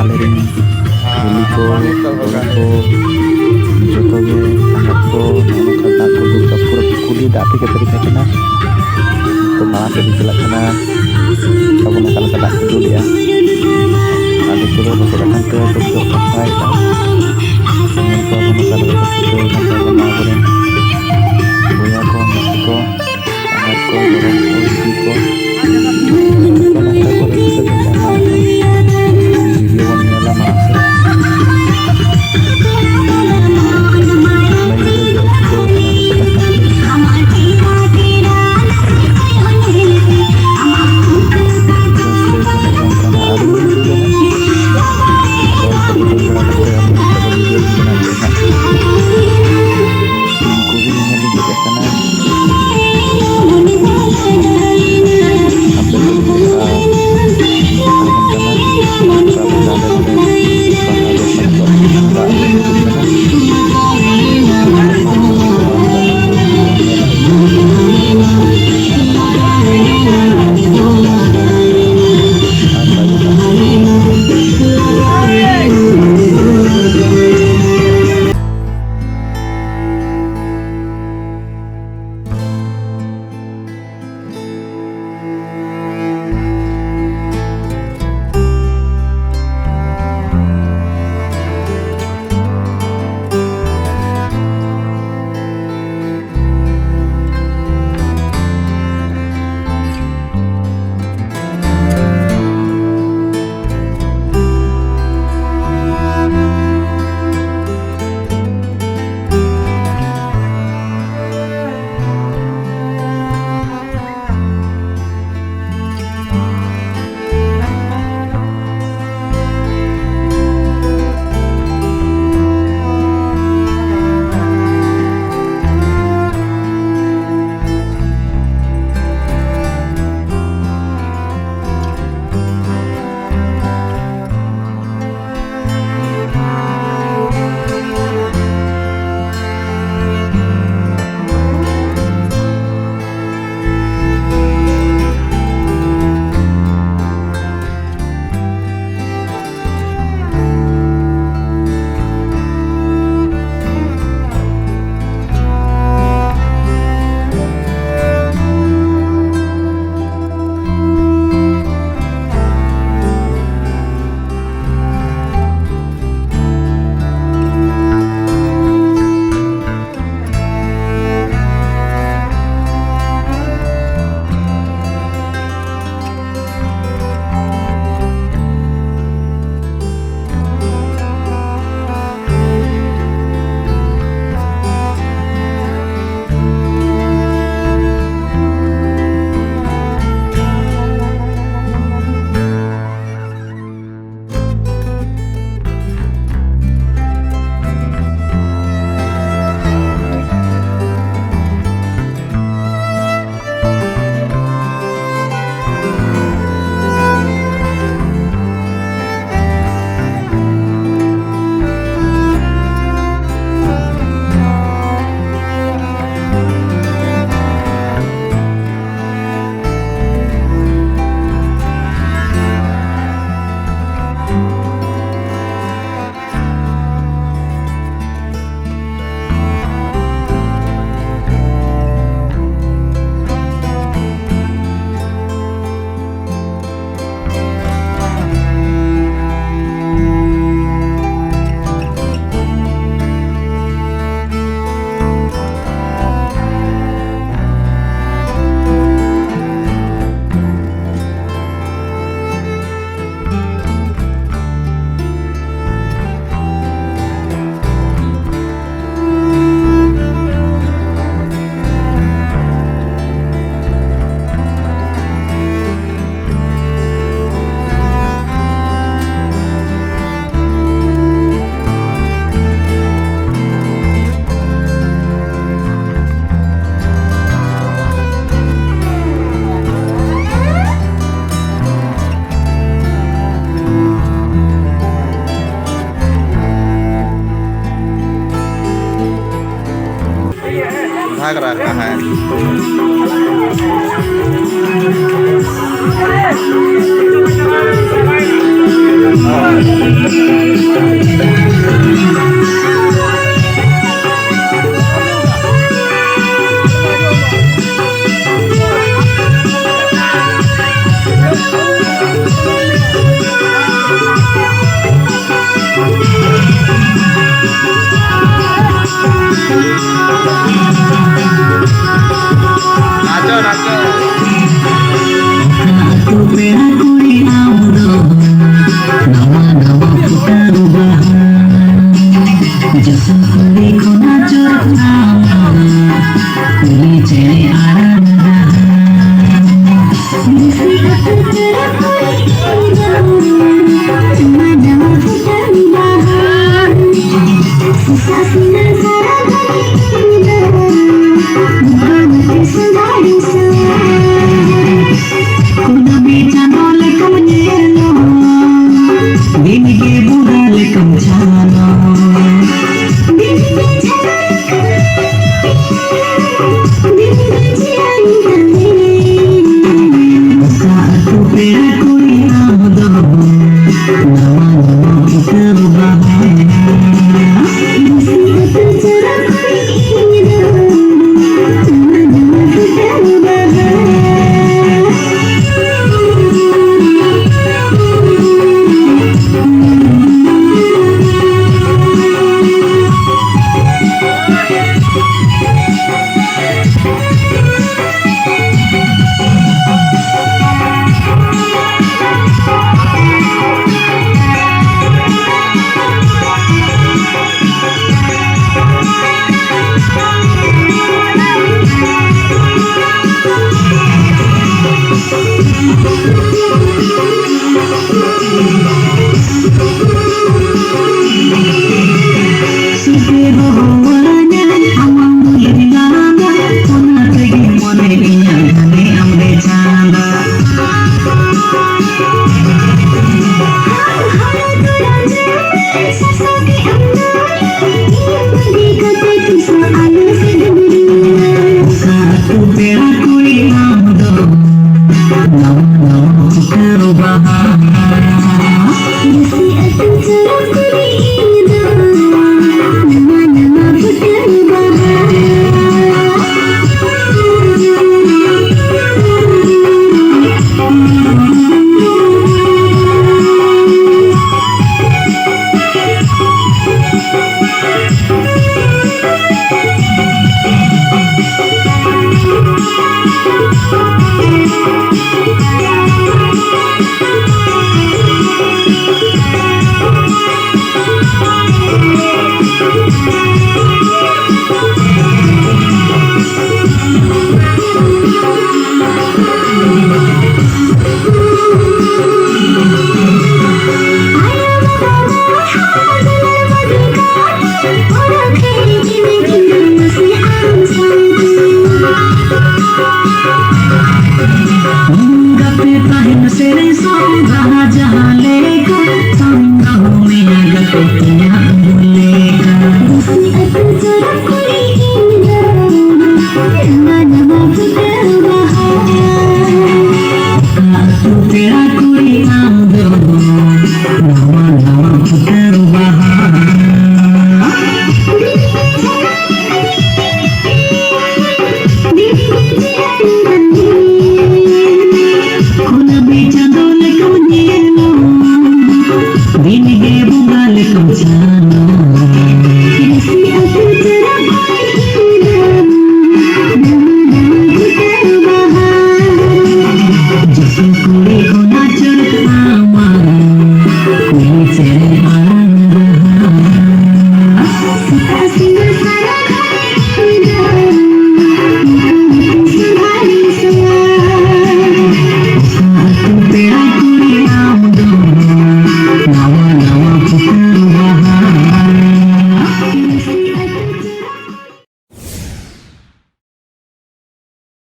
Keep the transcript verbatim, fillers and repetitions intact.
ᱟᱞᱮᱨᱮᱱ ᱦᱤᱞᱤ ᱠᱚ, ᱦᱚᱲ ᱠᱚ, ᱡᱚᱛᱚ ᱜᱮ ᱥᱟᱸᱜᱟᱛ ᱠᱚ ᱱᱚᱜᱼᱚ ᱱᱚᱝᱠᱟ ᱫᱟᱜ ᱠᱚ ᱫᱩᱞ ᱠᱟᱜ, ᱯᱩᱨᱟᱹ ᱠᱩᱞᱦᱤ ᱫᱟᱜ ᱛᱮᱜᱮ ᱯᱮᱨᱮᱡ ᱟᱠᱟᱱᱟ᱾ ᱛᱚ, ᱢᱟᱲᱟᱝ ᱥᱮᱫ ᱞᱮ ᱪᱟᱞᱟᱜ ᱠᱟᱱᱟ᱾ ᱟᱵᱚ ᱱᱚᱝᱠᱟ ᱞᱮᱠᱟ ᱫᱟᱜ ᱠᱚ ᱫᱩᱞᱮᱜᱼᱟ᱾ ᱟᱨ ᱱᱤᱛᱚᱜ ᱫᱚ ᱞᱚᱥᱚᱫ ᱟᱠᱟᱱ ᱛᱮ ᱱᱤᱛᱚᱜ ᱫᱚ ᱥᱟᱯᱷᱟᱭᱮᱫᱟ᱾ ᱧᱮᱞ ᱠᱚᱣᱟ ᱵᱚᱱ ᱱᱚᱝᱠᱟ ᱞᱮᱠᱟ ᱠᱚ ᱪᱷᱩᱴᱟᱹᱣ ᱟᱠᱟᱱ ᱛᱟᱵᱚᱱᱟ ᱟᱵᱚᱨᱮᱱ ᱵᱚᱭᱦᱟ ᱠᱚ, ᱢᱤᱥᱤ ᱠᱚ᱾ ᱟᱨ ᱠᱚ ᱜᱚᱨᱚᱢ ᱠᱚ ᱦᱤᱡᱩᱜ ᱠᱚ᱾ ᱡᱚᱛᱚ ᱱᱚᱝᱠᱟ ᱠᱚ ᱨᱟᱹᱥᱠᱟᱹ ᱡᱚᱝ ᱠᱟᱱᱟ᱾ ᱵᱷᱤᱰᱤᱭᱳ ᱵᱚᱱ ᱧᱮᱞᱟ ᱢᱟᱲᱟᱝ ᱥᱮᱫ᱾ ᱢᱟᱹᱭ ᱜᱤᱫᱽᱨᱟᱹ ᱡᱚᱜ ᱪᱷᱩᱴᱟᱹᱣ ᱠᱟᱱᱟ ᱠᱚ ᱪᱮᱫ ᱞᱮᱠᱟ᱾ ᱨᱟᱹᱥᱠᱟᱹ ᱠᱚ ᱮᱱᱮᱡ ᱡᱚᱝ ᱠᱟᱱᱟ ᱟᱨ ᱱᱟᱪᱚ, ᱱᱟᱪᱚ᱾ ᱟᱹᱛᱩ ᱯᱮᱲᱟ ᱠᱩᱲᱤ ᱟᱢ ᱫᱚ, ᱱᱟᱣᱟ ᱱᱟᱣᱟ ᱯᱷᱩᱴᱟᱹᱣ ᱵᱟᱹᱦᱩ᱾ ᱠᱩᱞᱟᱹᱵᱤ ᱪᱟᱸᱫᱚ ᱞᱮᱠᱟᱢ ᱧᱮᱞᱚᱜ, ᱫᱤᱱ ᱜᱮ ᱵᱚᱸᱜᱟ ᱞᱮᱠᱟᱢ ᱪᱷᱟᱱᱚᱜ᱾ ᱠᱤᱥᱤ ᱟᱹᱛᱩ ᱪᱮᱨᱟ ᱵᱟᱭ ᱠᱷᱮᱞᱟ, ᱱᱟᱣᱟ ᱱᱟᱣᱟ ᱜᱤᱫᱟᱹᱨ ᱵᱟᱦᱟ᱾ ᱡᱚᱛᱚ ᱠᱚ